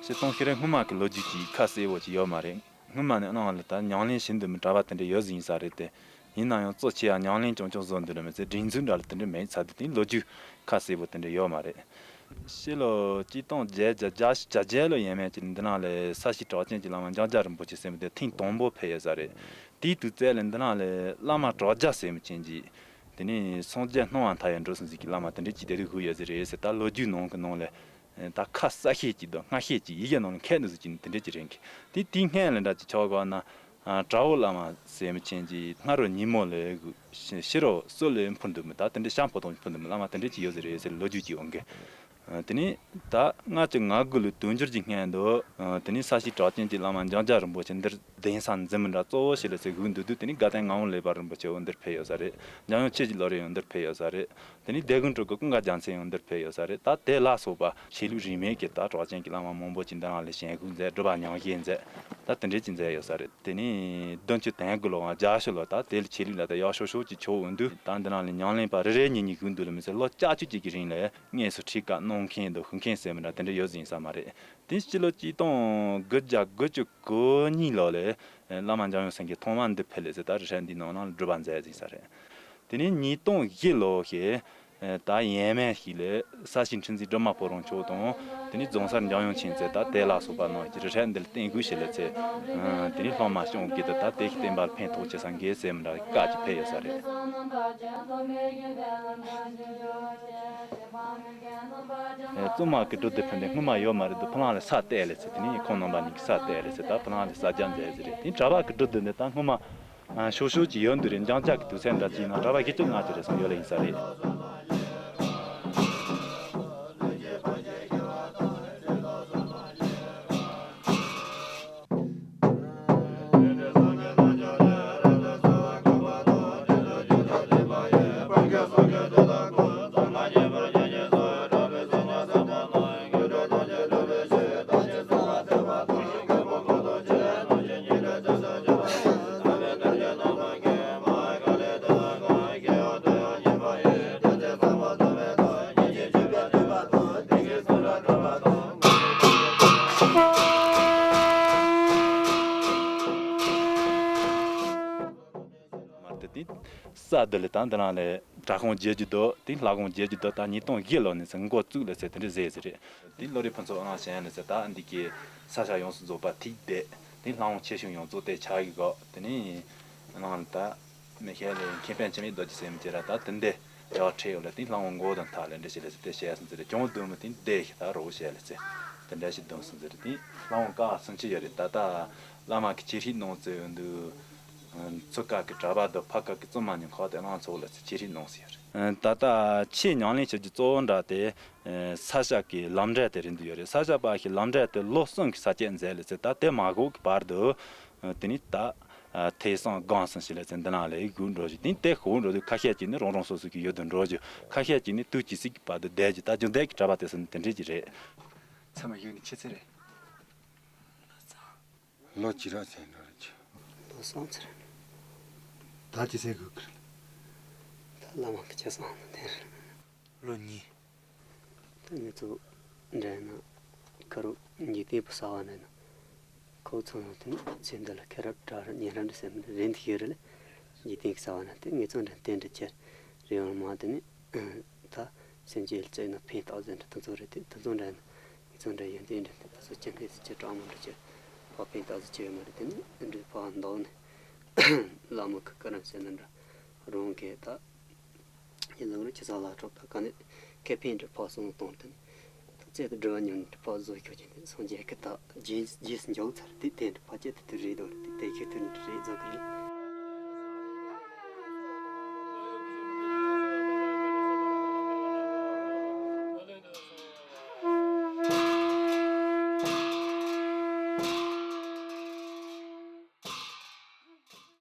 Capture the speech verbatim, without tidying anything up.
སྤྱིར་བཏང་ཤི་རེ་སྔོན་མ་གི་ལོ་རྒྱུས་ཀྱི་ཁ་གསལ་བོ་ཅིག་ཡོད་མ་རེད། སྔོན་མ་ནས་གནང་བ་ལ་ད་ཉམས་ལེན་བྱེད་འདོད་མི་གྲྭ་པ་དེ་འདྲ་ཡོད་ཟིན་ས་རེད་དེ། ཡིན་ན་ཡང་གཙོ་ཆེ་ཡང་ཉམས་ལེན་ཅུང་ཅུང་བཟོ་འདོད་ན་མི་ཚེ་སྒྲིག་འཛུགས་འདྲ་ལ་དེ་འདྲ་མེད་ཚ་དེ་དེའི་ལོ་རྒྱུས་ཁ་གསལ་བོ་དེ་འདྲ་ཡོད་མ་རེད། ཕྱི་ལོ་གཅིག་སྟོང་བརྒྱད་བརྒྱ་བརྒྱད་ཅུ་གྱ་བརྒྱད་ལོ་ཡས་མས་ཀྱི་འདི་ནང་ལ་ས་གཞི་གྲགས་ཅན་གྱི་བླ་མ་འཇམ་དབྱངས་རིན་པོ་ཆེ་ཟེར་མི་དེ་ཐེངས་དང་པོ་ཕེབས་ཡོད་ས་རེད། དེའི་དུས་ཚོད་ལ་འདི་ནང་ལ་བླ་མ་དྲུག་བརྒྱ་ཟེར་མི་ཅན་གྱི། དེ་ནས་སངས་རྒྱས་སྣང་བ་མཐའ་ཡས་འགྲོ་སོང་ཟིག་གི་བླ་མ་དེ་འདྲ་ཅིག་དེ་དུས་བཞུགས་ཡོད་ཟིག་རེད་ཟེར། ད་ལོ་རྒྱུས་ནང་གི་ནང་ལ། ད་ཁ་གསལ་ཤེས་ཀྱི་འདུག་སྔ་ཤེས་ཀྱི་ཡི་གེ་ནང་ལ་མཁས་འདུག་ཟིག་ཅིག་དེ་འདྲ་ཅིག་རེད་གི། དེ་དེའི་སྔན་ལ་འདྲ་ཅིག་ཆོག་གོ་ན། དྲ་བོ་བླ་མ་ཟེར་མི་ཅན་གྱི་སྔ་རོལ་ཉིན་མོ་ལ་ཕྱི་རོལ་སྲོད་ལ་འཕུར་འདུག་མི་ད་དེ་འདྲ་ཤམ་ཕོ་ཐོང་འཕུར་འདུག་མི་བླ་མ་དེ་འདྲ་ཅིག་ཡོད་ཟིག་རེད་ཟེར་ལོ་རྒྱུས་ཅིག་ཡོང་གི། དེ་ནས་ད་ལྔ་བཅུ་ང་དགུ་ལོའི་དུས་འགྱུར་གྱི་སྔན་དུ། དེ་ནས་ས་གཞི་གྲགས་ཅན་གྱི་བླ་མ་འཇམ་དབྱངས་རིན་པོ་ཆེ་འདིར་གདན་ས་འཛིན་མི་འདྲ་གཙོ་བོ་ཞིག་ལ་ཟེར་བཞུགས་འདུག་དུས་དེ་ནས་དགའ་ལྡན་ངག་དབང་ལེགས་པ་རིན་པོ་ཆེ་འོ་འདིར་ཕེབས་ཡོད་ས་རེད། འཇམ་དབྱངས་ཆོས་ཀྱི་བློ་གྲོས་འོ་འདིར་ཕེབས་ཡོད་ས་རེད། དེ་ནས་སྡེ་དགོན་སྤྲུལ་སྐུ་ཀུན་དགའ་རྒྱལ་མཚན་འོ་འདིར་ཕེབས་ཡོད་ས་རེད། ད་དེ་ལ་སོགས་པ་ཆོས་ལུགས་རིས་མེད་ཀྱི་ད་གྲགས་ཅན་གྱི་བླ་མ་མང་པོ་ཅིག་འདི་རང་ལ་ཞལ་བཞུགས་མཛད། སྒྲུབ་པ་ཉམས་བཞེས་མཛད། ད་དེ་འདྲས་ཅིག་མཛད་ཡོད་ས་རེད། དེ་ནས་བདུན་ཅུ་དོན་དགུ་ལོའང་རྒྱ་ཤུ་ལོ་ད་དེ་ལ་ཆོས་ལུགས་ལ་ད་ཡག་ཤོས་ཤོས་ཅིག་ཆོག་འོ་འདུག་ད་འདི་རང་ལ་ཉམས་ལེན་པ་རེ་རེ་གཉིས་གཉིས་བཞུགས་འདུག་ལ་མི་ཚེ་ལོ་བཅུ་གཅིག་ཅིག་གི་རིང་ལ་དངོས་སུ་ཁྲིད་ཀ་གནང་མཁན་དང་ཞུ་མཁན་ཟེར་མི་འདྲ་དེ་འདྲ་ཡོད་ཟིན་ས་མ་རེད། དེ་སྤྱི་ལོ་གཅིག་སྟོང་དགུ་བརྒྱ་དགུ་བཅུ་གོ་གཉིས་ལོ་ལ་བླ་མ་འཇམ་དབྱངས་སེང་གེ་ཐོག་མ་འདི་ཕེབས་ལས་ཚེ་ད་རི་ཧྲན་འདིའི་ནང་ན་སྒྲུབ་པ་མཛད་ཟིན་ས་རེད། དེ་ནས་ཉིས་སྟོང་བཞི་ལོ་ཞེས་ད་ཡས་མས་ཤིག་ལ་ས་གཞི་འཕྲིན་འཛིན་སྒྲོལ་མ་ཕོ་བྲང་ཕྱོགས་དང་། དེ་ནས་རྫོང་སར་འཇམ་དབྱངས་མཁྱེན་བརྩེ་ད་དེ་ལ་སོགས་པ་གནང་ཞིང་རི་ཧྲན་འདི་ལ་བརྟན་བཞུགས་བྱེད་ལས་ཚེ། དེ་ནས་སློབ་མ་སྐྱོང་དགོས་དུ་ད་དེ་ཞིག་བསྟན་པར་ཕན་ཐོགས་བྱེད་ས་འགས་ཟེར་མི་འདྲ་བཀའ་ཅིག་ཕེབས་ཡོད་ས་རེད། ཨེ། བཙུན་མ་གི་སྒྲུབ་སྡེ་ཕུད་འདི་སྔོན་མ་ཡོད་མ་རེད་འདུག་ཕ་ལང་ལ་ས་གཏད་ལས་ཚེ་དེ་ནས་ཁོང་རྣམ་པ་གཉིས་ཀྱི་ས་གཏད་ལས་ཚེ་ད་ཕ་ལང་ལ་ས་རྒྱ་མཛད་ཟེར་རེད། དེ་གྲྭ་པ་གི་སྒྲུབ་སྡེ་འདི་ད་སྔོན་མ་ཨ་ཤོ་ཤོ་ཅིག་ཡོད་འདུག་རེད། འཇང་ཅག་གི་དུས་ཚོད་འདྲ་ཅིག་ན་གྲྭ་པ་བཞི་བཅུ་ལྔ་བཅུ་རེ་ཙམ་ཡོད་ལ་ཡིན་ས་རེད། མར་དེ་དེ་ས་འདི་ལ་དང་འདི་ནང་ལ་གྲྭ་ཁང་བརྒྱད་ཅུ་འདུག་དེ་ལྷ་ཁང་བརྒྱད་ཅུ་འདུག་ད་ཉིས་སྟོང་བཞི་ལོ་ནས་ཚེ་འགོ་བཙུགས་ལ་ཚེ་དེ་འདྲ་ཟེར་ཟེར་རེད། དེ་བློ་རིག་ཕུན་ཚོགས་ཨ་ནང་བྱས་ནས་ཚེ་ད་འདི་གི་ས་ཆ་ཡོངས་སུ་རྫོགས་པ་ཐིག་བསྡད། དེ་ལྷ་ཁང་ཆེ་ཆུང་ཡོངས་རྫོགས་དེ་ཆགས་ཀྱི་གོ་དེ་ནས་ནང་ལ་ད་མི་ཤེས་ལས་མཁན་པན་འཆི་མེད་རྡོ་རྗེ་ཟེར་མི་ཅེ་ར་ད་དེ་འདྲ་ཡག་ཁྲེ་ཡོད་ལ་དེ་ལྷ་ཁང་མགོ་དང་མཐའ་ལ་འདྲ་ཞིག་ལ་ཚེ་དེ་བྱས་སོང་ཟེར་རེད། གྱོང་བསྡུ་མི་དེ་འདྲ་ཞིག་ད་རོགས་བྱས་ལ་ཚེ་དེ་འདྲ་ཞིག་བསྡོམས་སོང་ཟེར་རེད། དེ་ལྷ་ཁང་ཀ་སུམ་ཅུ་ཡོད་རེད། ད་ལྟ་བླ་མ་གི་ཆེད་ཁྲིད་གནང་ཚེ་ཡོད་འདུག་ཚུར་ཁག་གི་གྲྭ་པ་དང་ཕར་ཁག་གི་བཙུན་མ་གཉིས་ཁག་དེ་ལང་ཚོ་ལ་ཆེད་ཁྲིད་གནང་ཟེར། ད་ལྟ་ཆེས་ཉམས་ལེན་བྱེད་རྒྱུ་གཙོ་བོ་འདྲ་དེ་ས་སྐྱ་གི་ལམ་འབྲས་དེ་རེད་འདུག་ཡོད་རེད། ས་སྐྱ་པ་ཞིག་ལམ་འབྲས་དེ་ལོ་གསུམ་གྱི་ས་བཅད་མཛད་ལས་ཚེ་ད་དེ་མ་གོ་གི་བར་དུ་དེ་ནི་ད་ཐེ་སང་སྒང་སང་ཞིག་ལས་ཚེ་འདི་ནང་ལ་སྒུག་འགྲོ་རྒྱུ་དེ་དེ་ཤོར་འགྲོ་དུས་ཁ་ཤས་ཀྱིས་ནི་རང་རང་སོ་སོ་གི་ཡུལ་དུ་འགྲོ་རྒྱུ། ཁ་ཤས་ཀྱིས་ནི་དུས་ཇི་སྲིད་ཀྱི་བར་དུ་བསྡད་རྒྱུ། ད་རྒྱུན་ལྡན་གྱི་གྲྭ་པ་དེ་ཚོ་ནི་དེ་འདྲས་ཀྱི་རེད། ཚད་མ་ཡོད་ནི་ཆེ་ཚད་རེད། ལོ་གཅིག་རག་ཟེར་འགྲོ་རེད་ཅི། ལོ་གསུམ་ཚར། ད་ཅི་ཟེར་དགོས་ཀི་རེད། ད་བླ་མ་གི་ཆ་ཚང་དེ་རེད། ལོ་གཉིས། ད་ངེད་ཚོ་འདྲ་ན་ཁ་རུ་འཇིག་རྟེན་པ་ས་བ་འདྲ་ན་ཁོ་ཚང་ཡང་དེ་ནི་ཚེ་འདི་ལ་ཁེ་རབ་གྲལ་རབ་ཉེ་རབ་འདྲ་ཟེར་མི་རེད་འདི་ཤེས་རེད་ལ། འཇིག་རྟེན་གི་ས་བ་ན་དེ་ངེད་ཚོ་འདྲ་བསྟན་འདྲ་ཁྱེར་རེ་ཡོང་མ་དེ་ནི། ད་སེམས་ཅན་ལ་བརྩེ་ན་ཕན་བཏགས་ཟེར་འདྲ་དེ་ཚོ་རེད་དེ། དེ་ཚོ་འདྲ་ན་ངེད་ཚོ་འདྲ་ཡོན་ཏན་འདྲ་དེ་དེ་ཚོ་སྐྱེ་མཁན་སུ་ཆེ་གྲགས་མང་འདྲ་ཆེ་ཕ་ཕན་བཏགས་ཟེར་ཆེ་ཡོད་མ་རེད། དེ་ནི་འདྲ་ཕ་འདོག་ནས་བླ་མ་གི་བཀའ་རམས་ཟེར་ན་འདྲ་རང་གི་ད་ཡིན་ལུགས་རེད། ཁྱེད་ཚོ་ལ་གྲོགས་ད་ག་ནས་ཁེ་ཕན་འདྲ་ཕ་སོང་གཏོང་དེ་ནི་ད་རྩེ་དུ་སྒྲུབ་པ་ཉམས་འདྲ་ཕ་བཟོ་ཁྱོད་ཀྱི་འདི་སངས་རྒྱས་ཀྱི་ད་རྗེས་རྗེས་སུ་འཇུག་ཚར་དེ་དེ་འདྲ་ཕ་ཆེ་དེ་དུ་རེད་དོ་རེད། དེ་དེ་ཁེ་ཐུར་འདྲ་རེད་བཟོ་གི་རེད།